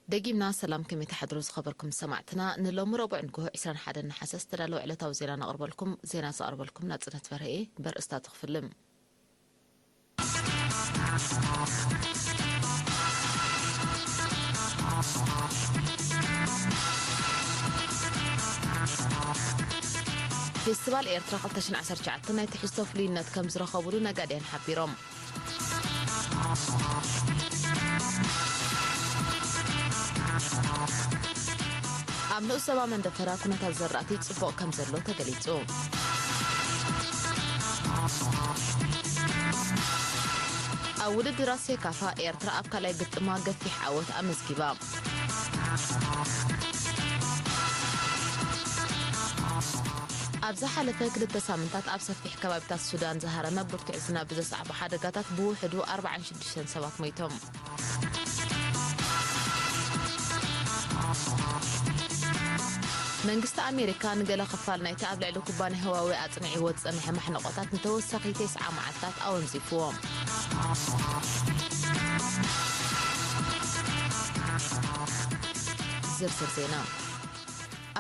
ደጊምና ሰላም፣ ከመይ ትሓድሩ ዝኸበርኩም ሰማዕትና? ንሎሚ ረቡዕ ንግሆ ዕስራን ሓደን ነሓሰ ዝተዳለወ ዕለታዊ ዜና ነቕርበልኩም። ዜና ዘቕርበልኩም ናጽነት በርሀ እየ። በርእስታቱ ክፍልም። ፌስቲቫል ኤርትራ ክልተ ሽሕን ዓሰርተ ትሽዓተን ናይ ትሕዝቶ ፍሉይነት ከም ዝረኸቡሉ ነጋድያን ሓቢሮም። ኣብ ንኡስ ዞባ መንደፈራ ኩነታት ዘራእቲ ጽቡቕ ከም ዘሎ ተገሊጹ። ኣብ ውድድራት ሴካፋ ኤርትራ ኣብ ካልኣይ ግጥማ ገፊሕ ዓወት ኣመዝጊባ። ኣብ ዝሓለፈ ክልተ ሳምንታት ኣብ ሰፊሕ ከባቢታት ሱዳን ዝሃረመ ብርቱዕ ዝናብ ብዘስዓቦ ሓደጋታት ብውሕዱ ኣርባዓን ሽዱሽተን ሰባት ሞይቶም። መንግስቲ ኣሜሪካ ንገለ ክፋል ናይቲ ኣብ ልዕሊ ኩባንያ ህዋዌ ኣጽኒዕዎ ዝጸንሐ ማሕነቆታት ንተወሳኺ ተስዓ መዓልታት ኣወንዚፍዎ። ዝርዝር ዜና።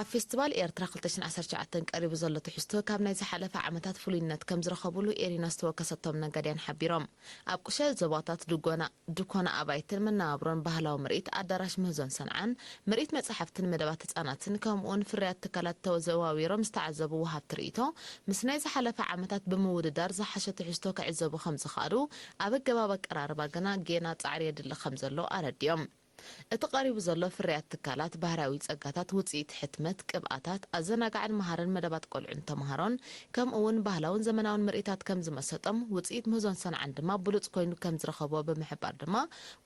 ኣብ ፌስቲቫል ኤርትራ ክልተ ሽሕን ዓሰርተ ትሽዓተን ቀሪቡ ዘሎ ትሕዝቶ ካብ ናይ ዝሓለፈ ዓመታት ፍሉይነት ከም ዝረኸቡሉ ኤሪና ዝተወከሰቶም ነጋድያን ሓቢሮም። ኣብ ቁሸት ዞባታት ድጎና፣ ድኮና ኣባይትን መነባብሮን ባህላዊ ምርኢት ኣዳራሽ ምህዞን ሰንዓን፣ ምርኢት መጻሕፍትን መደባት ህጻናትን ከምኡውን ፍርያት ትካላት ተዘዋዊሮም ዝተዓዘቡ ወሃብቲ ርእይቶ፣ ምስ ናይ ዝሓለፈ ዓመታት ብምውድዳር ዝሓሸ ትሕዝቶ ክዕዘቡ ከም ዝኸኣሉ፣ ኣብ ኣገባብ ኣቀራርባ ግና ጌና ጻዕሪ የድሊ ከም ዘሎ ኣረዲኦም። እቲ ቀሪቡ ዘሎ ፍርያት ትካላት፣ ባህርያዊ ጸጋታት፣ ውጽኢት ሕትመት፣ ቅብኣታት፣ ኣዘናጋዕን መሃርን መደባት ቆልዑን ተመሃሮን፣ ከምኡ እውን ባህላውን ዘመናውን ምርኢታት ከም ዝመሰጦም፣ ውጽኢት ምህዞን ሰንዓን ድማ ብሉጽ ኮይኑ ከም ዝረኸብዎ ብምሕባር ድማ፣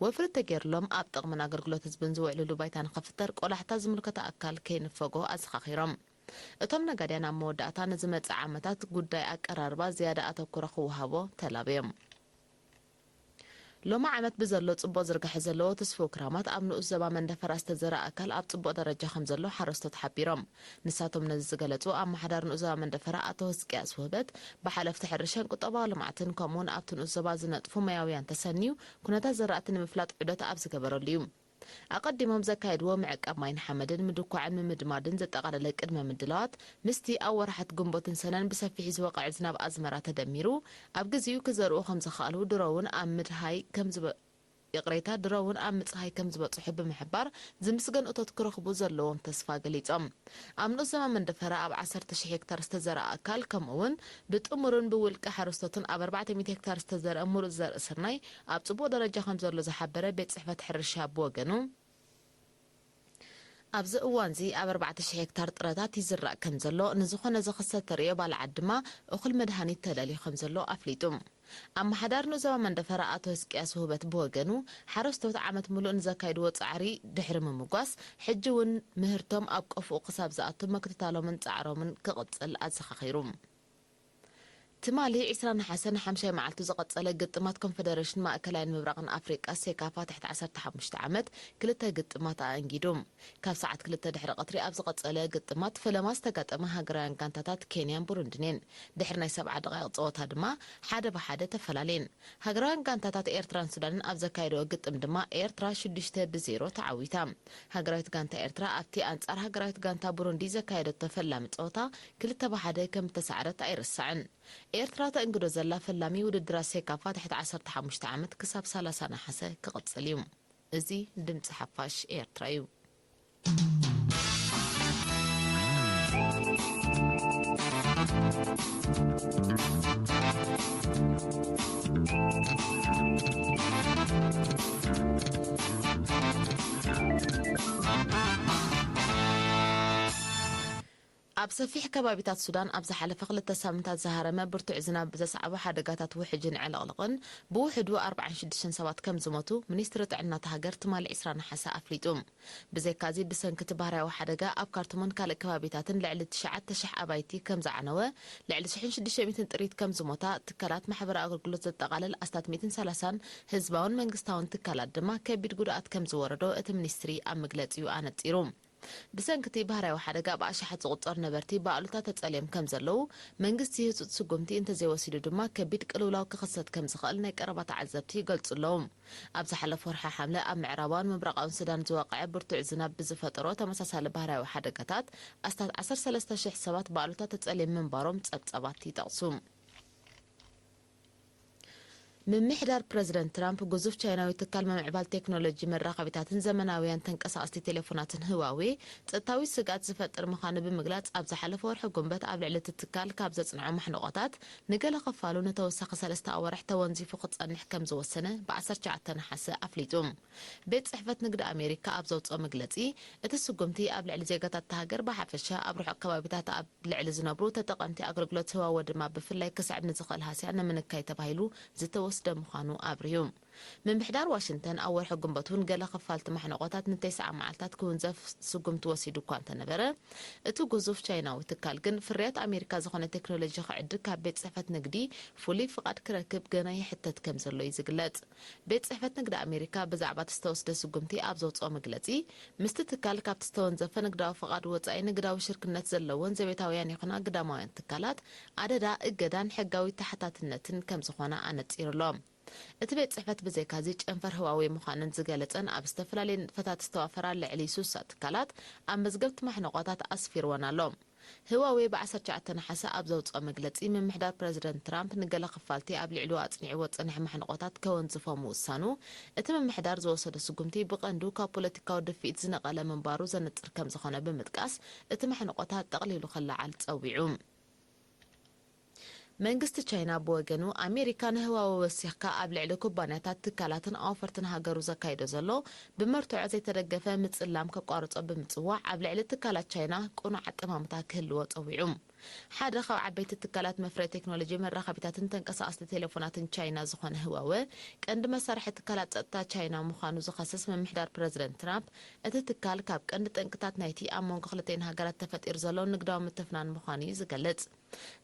ወፍሪ ተገይርሎም ኣብ ጥቕምን ኣገልግሎት ህዝብን ዝውዕልሉ ባይታ ንኽፍጠር ቆላሕታ ዝምልከቶ ኣካል ከይንፈጎ ኣዘኻኺሮም። እቶም ነጋድያን ኣብ መወዳእታ ንዝመጽእ ዓመታት ጉዳይ ኣቀራርባ ዝያዳ ኣተኩሮ ክወሃቦ ተላብዮም። ሎሚ ዓመት ብዘሎ ጽቡቕ ዝርጋሐ ዘለዎ ትስፉው ክራማት ኣብ ንኡስ ዞባ መንደፈራ ዝተዘርኣ ኣካል ኣብ ጽቡቕ ደረጃ ከም ዘሎ ሓረስቶት ሓቢሮም። ንሳቶም ነዚ ዝገለጹ ኣመሓዳሪ ንኡስ ዞባ መንደፈራ ኣቶ ህዝቅያስ ውህበት ብሓለፍቲ ሕርሻን ቁጠባዊ ልምዓትን ከምኡውን ኣብቲ ንኡስ ዞባ ዝነጥፉ ሞያውያን ተሰንዩ ኩነታት ዘራእቲ ንምፍላጥ ዑደት ኣብ ዝገበረሉ እዩ። ኣቐዲሞም ዘካየድዎ ምዕቃብ ማይን ሓመድን ምድኳዕን ምምድማድን ዘጠቓለለ ቅድመ ምድላዋት ምስቲ ኣብ ወርሓት ግንቦትን ሰነን ብሰፊሑ ዝወቕዐ ዝናብ ኣዝመራ ተደሚሩ ኣብ ግዜኡ ክዘርኡ ከም ዝኸኣሉ ድሮ እውን ኣብ ምድሃይ ከም ዝበ-፣ ይቕሬታ፣ ድሮ እውን ኣብ ምጽሃይ ከም ዝበጽሑ ብምሕባር ዝምስገን እቶት ክረኽቡ ዘለዎም ተስፋ ገሊጾም። ኣብ ንኡስ ዞባ መንደፈራ ኣብ ዓሰርተ ሺሕ ሄክታር ዝተዘርኣ ኣካል ከምኡ እውን ብጥሙርን ብውልቂ ሓረስቶትን ኣብ ኣርባዕተ ሚእቲ ሄክታር ዝተዘርአ ምሩጽ ዘርኢ ስርናይ ኣብ ጽቡቕ ደረጃ ከም ዘሎ ዝሓበረ ቤት ጽሕፈት ሕርሻ ብወገኑ፣ ኣብዚ እዋንዚ ኣብ ኣርባዕተ ሺሕ ሄክታር ጥረታት ይዝራእ ከም ዘሎ፣ ንዝኾነ ዝኽሰት ተርእዮ ባልዓት ድማ እኹል መድሃኒት ተዳልዩ ከም ዘሎ ኣፍሊጡ። ኣመሓዳሪ ንኡስ ዞባ መንደፈራ ኣቶ ህዝቅያስ ውህበት ብወገኑ፣ ሓረስቶት ዓመት ምሉእ ንዘካይድዎ ጻዕሪ ድሕሪ ምምጓስ፣ ሕጂ እውን ምህርቶም ኣብ ቀፍኡ ክሳብ ዝኣቱ ምክትታሎምን ጻዕሮምን ክቕጽል ኣዘኻኺሩ። ትማሊ ዕስራ ነሓሰ ንሓምሻይ መዓልቱ ዝቐጸለ ግጥማት ኮንፈደሬሽን ማእከላይን ምብራቕን ኣፍሪቃ ሴካፋ ትሕቲ ዓሰርተ ሓሙሽተ ዓመት ክልተ ግጥማት ኣኣንጊዱ። ካብ ሰዓት ክልተ ድሕሪ ቀትሪ ኣብ ዝቐጸለ ግጥማት ፈለማ ዝተጋጠማ ሃገራውያን ጋንታታት ኬንያን ቡሩንድን እየን። ድሕሪ ናይ ሰብዓ ደቓይቕ ጸወታ ድማ ሓደ ብሓደ ተፈላለየን። ሃገራውያን ጋንታታት ኤርትራን ሱዳንን ኣብ ዘካየድኦ ግጥም ድማ ኤርትራ ሽዱሽተ ብዜሮ ተዓዊታ። ሃገራዊት ጋንታ ኤርትራ ኣብቲ ኣንጻር ሃገራዊት ጋንታ ቡሩንዲ ዘካየደቶ ፈላሚ ጸወታ ክልተ ብሓደ ከም እተሳዕረት ኣይርሳዕን። ኤርትራ ተእንግዶ ዘላ ፈላሚ ውድድራት ሴካፋ ትሕቲ ዓሰርተ ሓሙሽተ ዓመት ክሳብ ሰላሳ ነሓሰ ክቕጽል እዩ። እዚ ድምጺ ሓፋሽ ኤርትራ እዩ። ኣብ ሰፊሕ ከባቢታት ሱዳን ኣብ ዝሓለፈ ክልተ ሳምንታት ዝሃረመ ብርቱዕ ዝናብ ብዘስዓቦ ሓደጋታት ውሕጅን ዕልቕልቕን ብውሕዱ ኣርባዓን ሽዱሽተን ሰባት ከም ዝሞቱ ሚኒስትሪ ጥዕና እታ ሃገር ትማሊ ዕስራ ነሓሰ ኣፍሊጡ። ብዘይካዚ፣ ብሰንኪ እቲ ባህርያዊ ሓደጋ ኣብ ካርቱምን ካልእ ከባቢታትን ልዕሊ ትሽዓተ ሽሕ ኣባይቲ ከም ዝዓነወ፣ ልዕሊ ሽሕን ሽዱሽተ ሚእትን ጥሪት ከም ዝሞታ፣ ትካላት ማሕበራዊ ኣገልግሎት ዘጠቓልል ኣስታት ሚእትን ሰላሳን ህዝባውን መንግስታውን ትካላት ድማ ከቢድ ጉድኣት ከም ዝወረዶ እቲ ሚኒስትሪ ኣብ መግለጺኡ ኣነጺሩ። ብሰንኪ እቲ ባህርያዊ ሓደጋ ብኣሽሓት ዝቑጸሩ ነበርቲ ብኣሉታ ተጸልዮም ከም ዘለዉ፣ መንግስቲ ህጹጽ ስጉምቲ እንተዘይወሲዱ ድማ ከቢድ ቅልውላው ክኽሰት ከም ዝኽእል ናይ ቀረባ ተዓዘብቲ ይገልጹ ኣለዉ። ኣብ ዝሓለፈ ወርሒ ሓምለ ኣብ ምዕራባውን ምብራቓውን ሱዳን ዝወቕዐ ብርቱዕ ዝናብ ብዝፈጠሮ ተመሳሳሊ ባህርያዊ ሓደጋታት ኣስታት ዓሰርተ ሰለስተ ሽሕ ሰባት ብኣሉታ ተጸልዮም ምንባሮም ጸብጻባት ይጠቕሱ። ምምሕዳር ፕረዚደንት ትራምፕ፣ ግዙፍ ቻይናዊ ትካል ምምዕባል ቴክኖሎጂ መራኸቢታትን ዘመናውያን ተንቀሳቐስቲ ቴሌፎናትን ህዋዌ፣ ጸጥታዊ ስግኣት ዝፈጥር ምዃኑ ብምግላጽ፣ ኣብ ዝሓለፈ ወርሒ ጉንበት ኣብ ልዕሊ እቲ ትካል ካብ ዘጽንዖ ማሕንቖታት ንገለ ክፋሉ ንተወሳኺ ሰለስተ ኣዋርሕ ተወንዚፉ ክጸንሕ ከም ዝወሰነ ብ ዓሰርተ ትሽዓተ ነሓሰ ኣፍሊጡ። ቤት ጽሕፈት ንግዲ ኣሜሪካ ኣብ ዘውጽኦ መግለጺ፣ እቲ ስጉምቲ ኣብ ልዕሊ ዜጋታት እታ ሃገር ብሓፈሻ፣ ኣብ ርሑቕ ከባቢታት ኣብ ልዕሊ ዝነብሩ ተጠቐምቲ ኣገልግሎት ህዋወ ድማ ብፍላይ ክስዕብ ንዝኽእል ሃስያ ንምንካይ ተባሂሉ ዝተወስደ ምዃኑ ኣብርሁ። ምምሕዳር ዋሽንግተን ኣብ ወርሒ ግንቦት እውን ገለ ክፋልቲ ማሕንቖታት ንተስዓ መዓልታት ክውንዘፍ ስጉምቲ ወሲዱ እኳ እንተነበረ፣ እቲ ግዙፍ ቻይናዊ ትካል ግን ፍርያት ኣሜሪካ ዝኾነ ቴክኖሎጂ ክዕድግ ካብ ቤት ጽሕፈት ንግዲ ፍሉይ ፍቓድ ክረክብ ገና ይሕተት ከም ዘሎ እዩ ዝግለጽ። ቤት ጽሕፈት ንግዲ ኣሜሪካ ብዛዕባ እቲ ዝተወስደ ስጉምቲ ኣብ ዘውጽኦ መግለጺ፣ ምስቲ ትካል ካብቲ ዝተወንዘፈ ንግዳዊ ፍቓድ ወጻኢ ንግዳዊ ሽርክነት ዘለወን ዘቤታውያን ይኹና ግዳማውያን ትካላት ኣደዳ እገዳን ሕጋዊ ተሓታትነትን ከም ዝኾነ ኣነጺሩ ኣሎ። እቲ ቤት ጽሕፈት ብዘይካዚ ጨንፈር ህዋዌ ምዃነን ዝገለጸን ኣብ ዝተፈላለየ ንጥፈታት ዝተዋፈራ ልዕሊ ሱሳ ትካላት ኣብ መዝገብቲ ማሕንቖታት ኣስፊርወን ኣሎ። ህዋዌ ብ ዓሰርተ ትሽዓተ ነሓሰ ኣብ ዘውጽኦ መግለጺ፣ ምምሕዳር ፕረዚደንት ትራምፕ ንገለ ክፋልቲ ኣብ ልዕሊኡ ኣጽኒዕዎ ዝጸንሐ ማሕንቖታት ከወንዝፎ ምውሳኑ፣ እቲ ምምሕዳር ዝወሰዶ ስጉምቲ ብቐንዱ ካብ ፖለቲካዊ ድፍኢት ዝነቐለ ምንባሩ ዘነጽር ከም ዝኾነ ብምጥቃስ፣ እቲ ማሕንቖታት ጠቕሊሉ ክለዓል ጸዊዑ። መንግስቲ ቻይና ብወገኑ፣ ኣሜሪካ ንህዋወ ወሲኽካ ኣብ ልዕሊ ኩባንያታት፣ ትካላትን ኣውፈርትን ሃገሩ ዘካይዶ ዘሎ ብመርትዖ ዘይተደገፈ ምጽላም ከቋርጾ ብምጽዋዕ፣ ኣብ ልዕሊ ትካላት ቻይና ቅኑዕ ኣጠማምታ ክህልዎ ጸዊዑ። ሓደ ካብ ዓበይቲ ትካላት መፍረይ ቴክኖሎጂ መራኸቢታትን ተንቀሳቐስቲ ቴሌፎናትን ቻይና ዝኾነ ህዋወ፣ ቀንዲ መሳርሒ ትካላት ጸጥታ ቻይና ምዃኑ ዝኸስስ ምምሕዳር ፕረዚደንት ትራምፕ፣ እቲ ትካል ካብ ቀንዲ ጠንቅታት ናይቲ ኣብ መንጎ ክልተን ሃገራት ተፈጢሩ ዘሎ ንግዳዊ ምትፍናን ምዃኑ እዩ ዝገልጽ።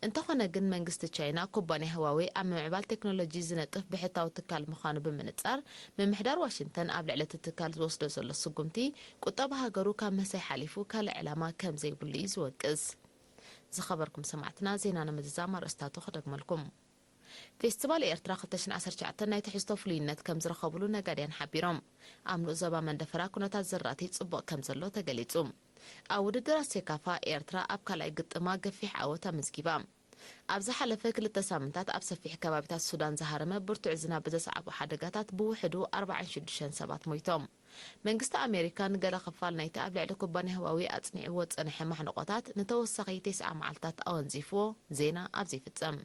እንተኾነ ግን፣ መንግስቲ ቻይና ኩባንያ ህዋዌ ኣብ ምምዕባል ቴክኖሎጂ ዝነጥፍ ብሕታዊ ትካል ምዃኑ ብምንጻር፣ ምምሕዳር ዋሽንግተን ኣብ ልዕሊ እቲ ትካል ዝወስዶ ዘሎ ስጉምቲ፣ ቁጠባ ሃገሩ ካብ ምህሳይ ሓሊፉ ካልእ ዕላማ ከም ዘይብሉ እዩ ዝወቅስ። ዝኸበርኩም ሰማዕትና፣ ዜና ንምዝዛም ኣርእስታቱ ክደግመልኩም። ፌስቲቫል ኤርትራ ክልተ ሽሕን ዓሰርተ ትሽዓተን ናይ ትሕዝቶ ፍሉይነት ከም ዝረኸብሉ ነጋድያን ሓቢሮም። ኣብ ንኡስ ዞባ መንደፈራ ኩነታት ዘራእቲ ጽቡቕ ከም ዘሎ ተገሊጹ። ኣብ ውድድራት ሴካፋ፣ ኤርትራ ኣብ ካልኣይ ግጥማ ገፊሕ ዓወት ኣመዝጊባ። ኣብ ዝሓለፈ ክልተ ሳምንታት ኣብ ሰፊሕ ከባቢታት ሱዳን ዝሃረመ ብርቱዕ ዝናብ ብዘስዓቦ ሓደጋታት ብውሕዱ ኣርባዓን ሽዱሽተን ሰባት ሞይቶም። መንግስቲ ኣሜሪካ ንገለ ክፋል ናይቲ ኣብ ልዕሊ ኩባንያ ህዋዌ ኣጽኒዕዎ ዝጸንሐ ማሕንቖታት ንተወሳኺ ተስዓ መዓልታት ኣወንዚፍዎ። ዜና ኣብዚ ይፍጸም።